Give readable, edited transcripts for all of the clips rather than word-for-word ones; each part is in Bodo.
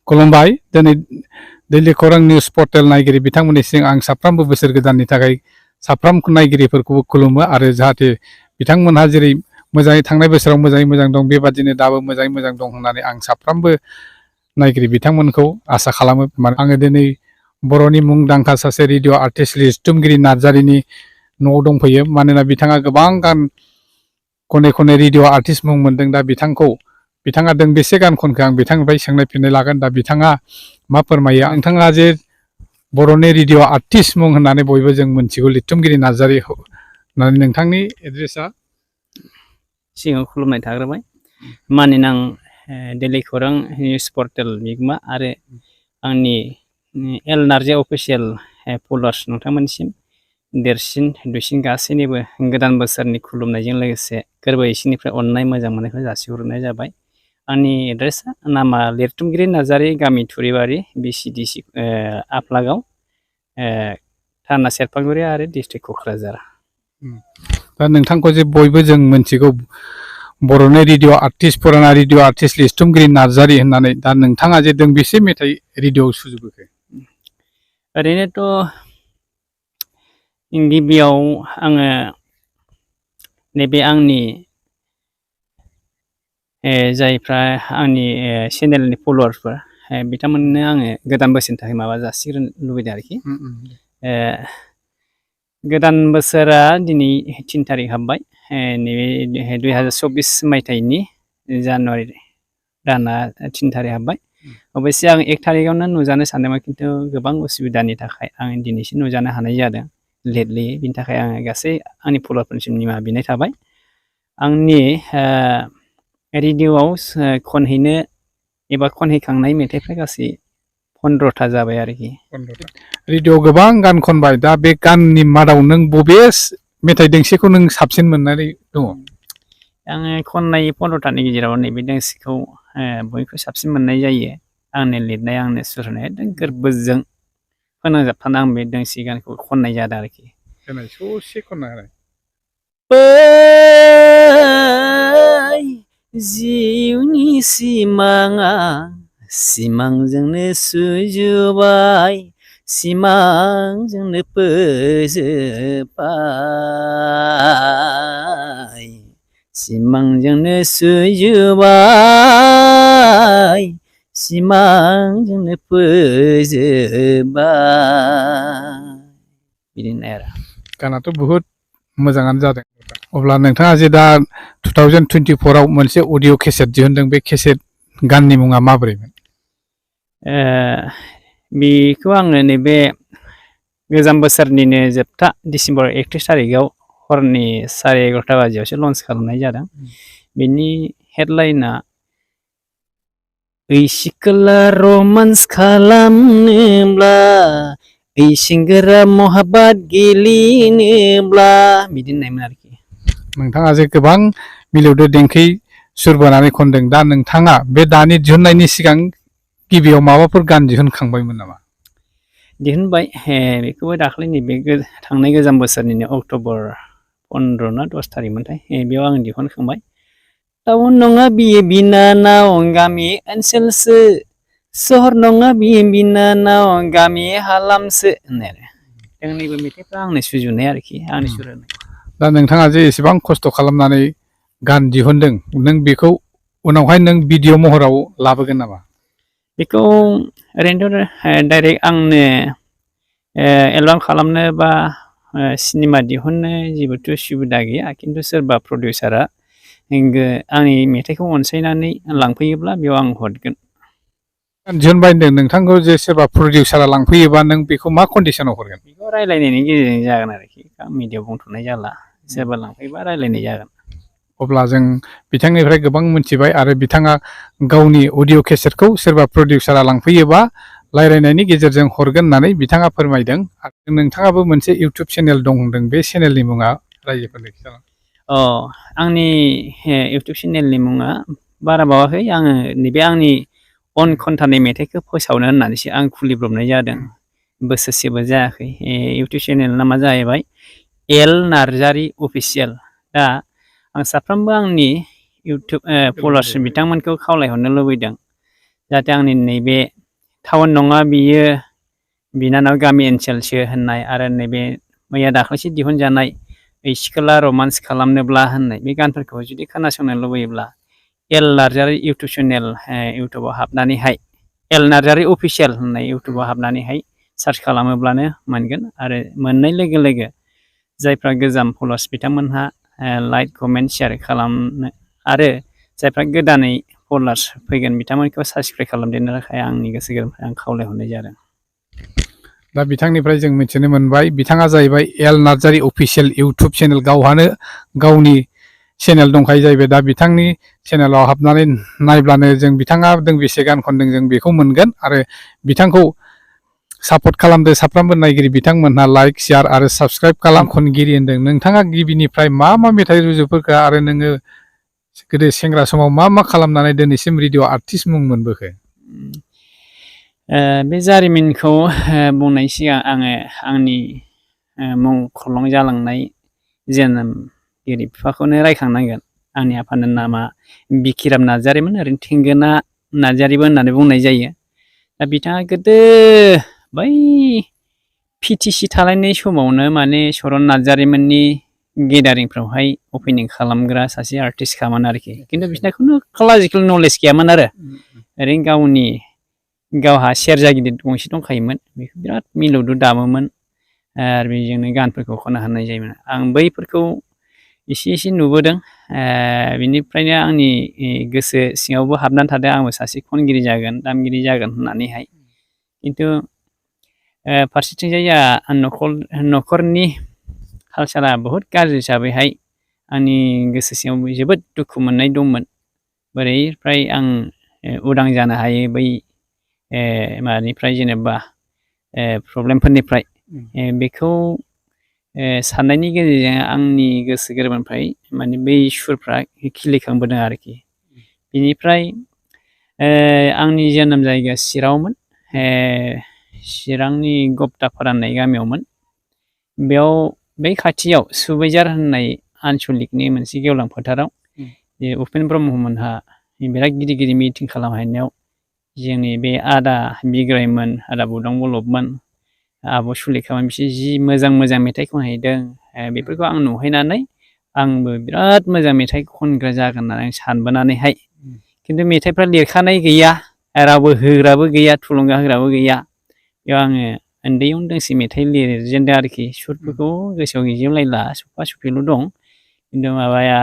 खुलुमबाय दिनै दिल्ली खौरां निउज पर्टेल नायगिरि बिथांमोननिसिम आं साफ्रोमबो बोसोर गोदाननि थाखाय साफ्रोम नायगिरिफोरखौबो खुलुमो आरो जाहाथे बिथांमोनहा जेरै मोजाङै थांनाय बोसोराव मोजाङै मोजां दं बेबादिनो दाबो मोजाङै मोजां दं होननानै आं साफ्रोमबो नायगिरि बिथांमोनखौ आसा खालामो आङो दिनै बर'नि मुंदांखा सासे रेडिअ आर्टिस्ट लिरथुमगिरि नार्जारिनि न'आव दंफैयो मानोना बिथाङा गोबां गान खनै खनै रेडिअ आर्टिस्ट मुं मोनदों दा बिथाङा दोंबेसे गान खनखो आं बिथांनिफ्राय सोंनाय फिननाय लागोन दा बिथाङा मा फोरमायो नोंथाङा जे बर'नि रेडिअ आर्टिस्ट मुं होननानै बयबो जों मिथिगौ लिरथुमगिरि नार्जारि होननानै नोंथांनि एड्रेसा सिगाङाव खुलुमनाय थाग्रोबाय मानोना आं दिल्ली खौरां निउज पर्टेल बिगोमा आरो आंनि एल नार्जि अफिसियेल फलोवार्स नोंथांमोननिसिम देरसिन दुइसिन गासैनिबो गोदान बोसोरनि खुलुमनायजों लोगोसे गोरबो इसिंनिफ्राय अननाय मोजां मोननायखौ जासिहरनाय जाबाय। आंनि एड्रेसा नामा लिरथुमगिरि नार्जारि गामि थुरिबारि BCDC आफलागाव थाना सेरफांगुरि आरो डिस्ट्रिक्ट क'क्राझार। दा नोंथांखौ जे बयबो जों मिथिगौ बर'नि रेडिअ आर्टिस्ट पुराना रेडिअ आर्टिस्ट लिरथुमगिरि नार्जारि होननानै दा नोंथाङा जे दोंबेसे मेथाइ रेडिअ'आव सुजुबोखो? ओरैनोथ' गिबियाव आङो नैबे आंनि जायफ्रा आंनि चेनेलनि फलोवार्सफोर बिथांमोननो आङो गोदान बोसोरनि थाखाय माबा जासिग्रोनो लुबैदों आरोखि। गोदान बोसोरा दिनै 3 थारिख हाबबाय नैबे 2024 मायथाइनि जानुवारि दाना 3 थारिख हाबबाय। अबयसे आं 1 थारिखआवनो नुजानो सानदोंमोन खिन्थु गोबां उसुबिदानि थाखाय आं दिनैसिम नुजानो हानाय जादों लेटलि। बिनि थाखाय आङो गासै आंनि फलोवारफोरनिसिम निमाहा बिनाय थाबाय। आंनि रेडिअ'आव खनहैनो एबा खनहैखांनाय मेथाइफ्रा गासै 15था जाबाय आरोखि। रेडिअ'आव गोबां गान खनबाय दा बे गाननि मादाव नों बबे मेथाइ दोंसेखौ नों साबसिन मोननानै दङ? आङो खननाय 15थानि गेजेराव नैबे दोंसेखौ बयनिख्रुइ साबसिन मोननाय जायो। आंनो लिरनाय आंनो सुर होनाय एकदम गोरबोजों फोनांजाबथारना आं बे दोंसे गानखौ खननाय जादों आरोखि। ससे खनना होनाय। जिउनि सिमाङा सिमांजोंनो सुजुबाय सिमांजोंनो फोजोबबाय सिमांजोंनो सुजुबाय सिमांजोंनो फोजोबबाय बिदिनो आरो गानाथ' बुहुत मोजाङानो जादों। अब्ला नोंथाङा जे दा 2024आव मोनसे अडिअ केसेट दिहुनदों बे केसेट गाननि मुङा माबोरैमोन? बेखौ आङो नैबे गोजाम बोसोरनिनो जोबथा डिसेम्बर 31 थारिखआव हरनि 11:30 बाजियावसो लन्च खालामनाय जादों। बेनि हेडलाइना ओइ सिखोला रमान्स खालामनोब्ला ओइ सेंग्रा महाबात गेलेनोब्ला बिदि होननायमोन आरोखि। नोंथाङा जे गोबां मिलौदो देंखोयै सुर बोनानै खनदों दा नोंथाङा बे दानि दिहुननायनि सिगां गिबियाव माबाफोर गान दिहुनखांबायमोन नामा? दिहुनबाय बेखौबो दाख्लै नैबे थांनाय गोजाम बोसोरनिनो अक्ट'बर 15 ना 10 थारिखमोनथाय बेयाव आं दिहुनखांबाय। टाउन नङा बियो बिनानाव गामि ओनसोलसो सहर नङा बियो बिनानाव गामि हालामसो होननाय आरो दोंनैबो मेथाइफ्रा आंनि सुजुनाय आरोखि आंनि सुर होनाय। दा नोंथाङा जे एसेबां खस्थ' खालामनानै गान दिहुनदों नों बेखौ उनावहाय नों भिडिअ महराव लाबोगोन नामा? बेखौ ओरैनोथ' डाइरेक्ट आंनो एलबाम खालामनो बा सिनेमा दिहुननो जेबोथ' सुबिदा गैया खिन्थु सोरबा प्रडिउसारा आंनि मेथाइखौ अनसायनानै लांफैयोब्ला बेयाव आं हरगोन। दिहुनबाय होनदों नोंथांखौ जे सोरबा प्रडिउसारा लांफैयोबा नों बेखौ मा कन्डिसनाव हरगोन? बेखौ रायलायनायनि गेजेरजों जागोन आरोखि मिडियाआव बुंथ'नाय जाला सोरबा लांफैबा रायलायनाय जागोन। अब्ला जों बिथांनिफ्राय गोबां मोनथिबाय आरो बिथाङा गावनि अडिअ केसेटखौ सोरबा प्रडिउसारा लांफैयोबा रायलायनायनि गेजेरजों हरगोन होननानै बिथाङा फोरमायदों। आरो नोंथाङाबो मोनसे इउटुब चेनेल दं होनदों बे चेनेलनि मुङा रायजोफोरनो खिन्थालां। आंनि इउटुब चेनेलनि मुङा बारा बावाखै आङो नैबे आंनि अन खनथारनाय मेथाइखौ फोसावनो होननानैसो आं खुलिब्रबनाय जादों। बोसोरसेबो जायाखै। इउटुब चेनेल नामा जाहैबाय एल नार्जारि अफिसियेल। दा आं साफ्रोमबो आंनि इउटुब फलोवार्स बिथांमोनखौ खावलायहरनो लुबैदों जाहाथे आंनि नैबे टाउन नङा बियो बिनानाव गामि ओनसोलसो होननाय आरो नैबे मैया दाख्लैसो दिहुनजानाय सिखोला रमान्स खालामनोब्ला होननाय बे गानफोरखौ जुदि खोनासंनो लुबैयोब्ला एल नार्जारि इउटुब चेनेल इउटुबाव हाबनानैहाय एल नार्जारि अफिसियेल होननाय इउटुबाव हाबनानैहाय सार्च खालामोब्लानो मोनगोन आरो मोननाय लोगो लोगो जायफ्रा गोजाम फल'वार्स बिथांमोनहा लाइक कमेन्ट शेयार खालामनो आरो जायफ्रा गोदानै फल'वार्स फैगोन बिथांमोनखौ साबस्क्राइब खालामदेरनो थाखाय आंनि गोसो गोरबोनिफ्राय आं खावलायहरनाय जादों। दा बिथांनिफ्राय जों मिथिनो मोनबाय बिथाङा जाहैबाय L Narzary official YouTube channel गावहानो गावनि चेनेल दंखायो जाहैबाय। दा बिथांनि चेनेलाव हाबनानै नायब्लानो जों बिथाङा दोंबेसे गान खनदों जों बेखौ मोनगोन आरो बिथांखौ सापर्ट खालामदो साफ्रोमबो नायगिरि बिथांमोनहा लाइक शेयार आरो साबस्क्राइब खालाम। खनगिरि होनदों नोंथाङा गिबिनिफ्राय मा मा मेथाइ रोजाबबोखो आरो नोङो गोदो सेंग्रा समाव मा मा खालामनानै दिनैसिम रेडिअ आर्टिस्ट मुं मोनबोखो? बे जारिमिनखौ बुंनायनि सिगां आङो आंनि मुं खरलं जालांनाय जोनोमगिरि बिफाखौनो रायखांनांगोन। आंनि आफानि नामा बिकिराम नार्जारिमोन, ओरैनो थेंगोना नार्जारिबो होननानै बुंनाय जायो। दा बिथाङा गोदो बै पिटिसि थालायनाय समावनो माने चरन नार्जारिमोननि गेदारिंफ्रावहाय अपेनिं खालामग्रा सासे आर्टिस्टखामोन आरोखि। खिन्थु बिसिना खुनु क्लासिकेल नलेज गैयामोन आरो ओरैनो गावहा सेरजा गिदिर गंसे दंखायोमोन, बेखौ बिराद मिलौदो दामोमोन आरो बेजोंनो गानफोरखौ खनना होनाय जायोमोन। आं बैफोरखौ एसे एसे नुबोदों, बिनिफ्रायनो आंनि गोसो सिङावबो हाबनानै थादों आंबो सासे खनगिरि जागोन दामगिरि जागोन होननानैहाय। खिन्थु फारसेथिंजाय जोंहा न'खरनि कालसारा बहुद गाज्रि हिसाबैहाय आंनि गोसो सिङाव जोबोद दुखु मोननाय दंमोन। बोरैनिफ्राय आं उदां जानो हायो बै माबानिफ्राय जेनेबा प्रब्लेमफोरनिफ्राय बेखौ साननायनि गेजेरजों आंनि गोसो गोरबोनिफ्राय माने बै सुरफ्रा खिलिखांबोदों आरोखि। बेनिफ्राय आंनि जोनोम जायगाया चिरांआवमोन, चिरांनि गप्तापारा होननाय गामियावमोन। बेयाव बै खाथियाव सुबाइजार होननाय आनसलिकनि मोनसे गेवलां फोथाराव उपेन ब्रह्ममोनहा बिराद गिदिर गिदिर मिटिं खालामहैनायाव जोंनि बे आदा बिग्रायमोन, आदा बुदां बलबमोन, आब' सुलेखामोन बिसोर जि मोजां मोजां मेथाइ खनहैदों। बेफोरखौ आं नुहैनानै आंबो बिराद मोजां मेथाइ खनग्रा जागोन होननानै आं सानबोनानैहाय, खिन्थु मेथाइफ्रा लिरखानाय गैया, रावबो होग्राबो गैया, थुलुंगा होग्राबो गैया। बेयाव आङो उन्दैयावनो दोंसे मेथाइ लिरजेनदों आरोखि, सुरफोरखौ गोसोआव गैजोबलायला सफा सफिल' दं। खिन्थु माबाया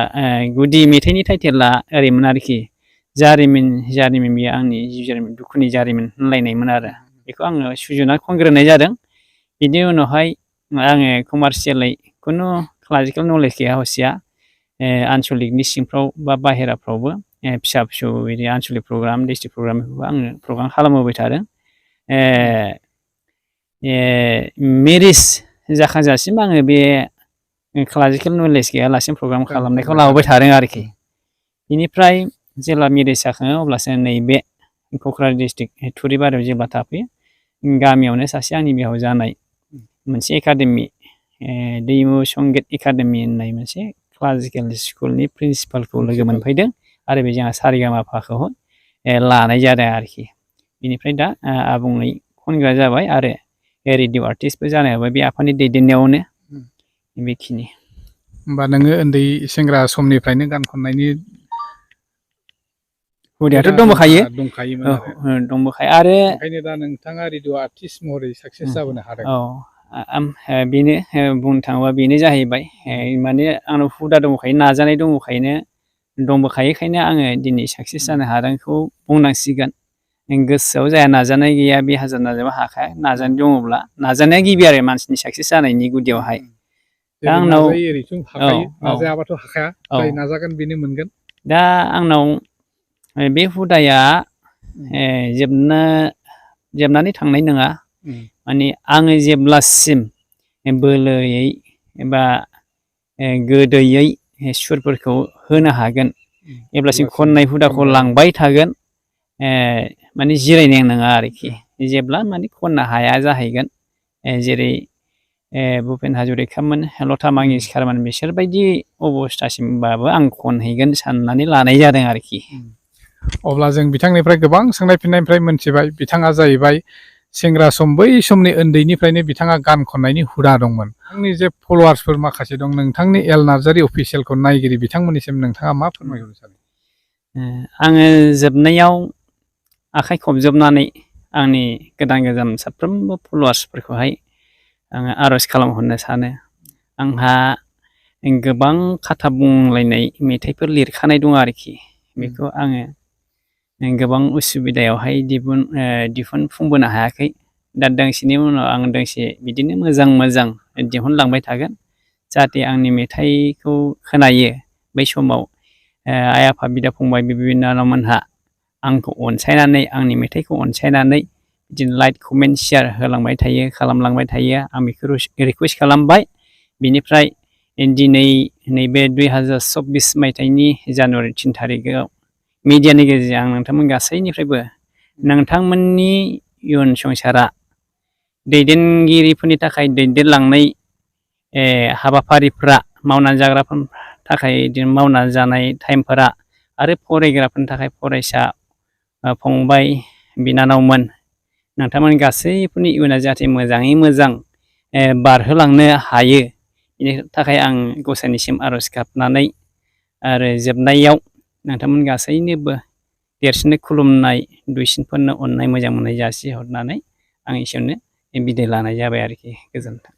गुदि मेथाइनि टाइटेला ओरैमोन आरोखि, जारिमिन जारिमिन बेयो आंनि जिउ जारिमिन दुखुनि जारिमिन होनलायनायमोन आरो। बेखौ आङो सुजुना खनग्रोनाय जादों। बिनि उनावहाय आङो कमार्सियेलै खुनु क्लासिकेल नलेज गैया हसिया आनसलिकनि सिंफ्राव बा बाहेराफ्रावबो फिसा फिसौ बिदि आनसलिक प्रग्राम डिस्ट्रिक्ट प्रग्राम बेफोरखौ आङो प्रग्राम खालामबोबाय थादों। मेरिज जाखांजासिम आङो बे क्लासिकेल नलेज गैयालासिनो प्रग्राम खालामनायखौ लाबोबाय थादों आरोखि। बेनिफ्राय जेब्ला मेरिज जाखाङो अब्लासो नैबे क'क्राझार डिस्ट्रिक्ट थुरिबारियाव जेब्ला थाफैयो, गामियावनो सासे आंनि बिहाव जानाय मोनसे एकाडेमि दैमु संगित एकाडेमि होननाय मोनसे क्लासिकेल स्कुलनि प्रिन्सिपालखौ लोगो मोनफैदों आरो बे जोंहा सारेगामापाखौ लानाय जादों आरोखि। बेनिफ्राय दा आबुङै खनग्रा जाबाय आरो रेडिअ आर्टिस्टबो जानो हाबाय बे आफानि दैदेननायावनो। बेखिनि। होमबा नोङो उन्दै सेंग्रा समनिफ्रायनो गान खननायनि हुदायाथ' दंबोखायो, दंखायोमोन आरो दंबोखायो आरो ओंखायनो दा नोंथाङा रेडिअ आर्टिस्ट महरै साक्सेस जाबोनो हादों। औ बेनो बुंनो थाङोबा बेनो जाहैबाय, माने आंनाव हुदा दंखायो, नाजानाय दंबोखायोखायनो आङो दिनै साक्सेस जानो हादोंखौ बुंनांसिगोन। गोसोआव जाया नाजानाय गैया बे हाजार नाजाबा हाखाया, नाजानाय दङब्ला नाजानाया गिबि आरो मानसिनि साक्सेस जानायनि गुदियावहाय। दा जेरै आंनाव नाजायो ओरैथ' हाखायो, नाजायाबाथ' हाखाया, जाय नाजागोन बेनो मोनगोन। दा आंनाव बे हुदाया जोबनानै थांनाय नङा। माने आङो जेब्लासिम बोलोयै एबा गोदैयै सुरफोरखौ होनो हागोन अब्लासिम खननाय हुदाखौ लांबाय थागोन, माने जिरायनाय नङा आरोखि। जेब्ला माने खननो हाया जाहैगोन, जेरै भुपेन हाजरिकामोन, लता मंगेशकारमोन बिसोरबायदि अबस्थासिमबाबो आं खनहैगोन साननानै लानाय जादों आरोखि। अब्ला जों बिथांनिफ्राय गोबां सोंनाय फिननायनिफ्राय मोनथिबाय बिथाङा जाहैबाय सेंग्रा सम बै समनि उन्दैनिफ्रायनो बिथाङा गान खननायनि हुदा दंमोन। आंनि जे फल'वार्सफोर माखासे दं नोंथांनि एल नार्जारि अफिसियेलखौ नायगिरि बिथांमोननिसिम नोंथाङा मा फोरमायहरनो सानो? आङो जोबनायाव आखाइ खबजबनानै आंनि गोदान साफ्रोमबो फल'वार्सफोरखौहाय आङो आर'ज खालामहरनो सानो। आंहा गोबां खाथा बुंलायनाय मेथाइफोर लिरखानाय दं आरोखि। बेखौ आङो गोबां उसुबिदायावहाय दिहुनफुंबोनो हायाखै। दा दोंसेनि उनाव आं दोंसे बिदिनो मोजां दिहुनलांबाय थागोन। जाहाथे आंनि मेथाइखौ खोनायो बै समाव आइ आफा बिदा फंबाय बिब' बिनानावमोनहा आंखौ अनसायनानै आंनि मेथाइखौ अनसायनानै बिदिनो लाइक कमेन्ट शेयार होलांबाय थायो खालामलांबाय थायो आं बेखौ रिकुवेस्ट खालामबाय। बिनिफ्राय दिनै नैबे 2024 मायथाइनि जानुवारि 3 थारिखआव मिडियानि गेजेरजों आं नोंथांमोन गासैनिफ्रायबो नोंथांमोननि इयुन संसारा दैदेनगिरिफोरनि थाखाय दैदेनलांनाय हाबाफारिफ्रा मावनानै जाग्राफोरनि थाखाय बिदिनो मावनानै जानाय टाइमफोरा आरो फरायग्राफोरनि थाखाय फरायसा फंबाय बिनानावमोन नोंथांमोन गासैफोरनि इयुना जाहाथे मोजाङै मोजां बारहोलांनो हायो। बेनि थाखाय आं गसाइनिसिम आर'ज गाबनानै आरो जोबनायाव नोंथांमोन गासैनोबो देरसिननो खुलुमनाय दुइसिनफोरनो अननाय मोजां मोननाय जासिहरनानै आं इसोरनो बिदाय लानाय जाबाय आरोखि। गोजोन्थों।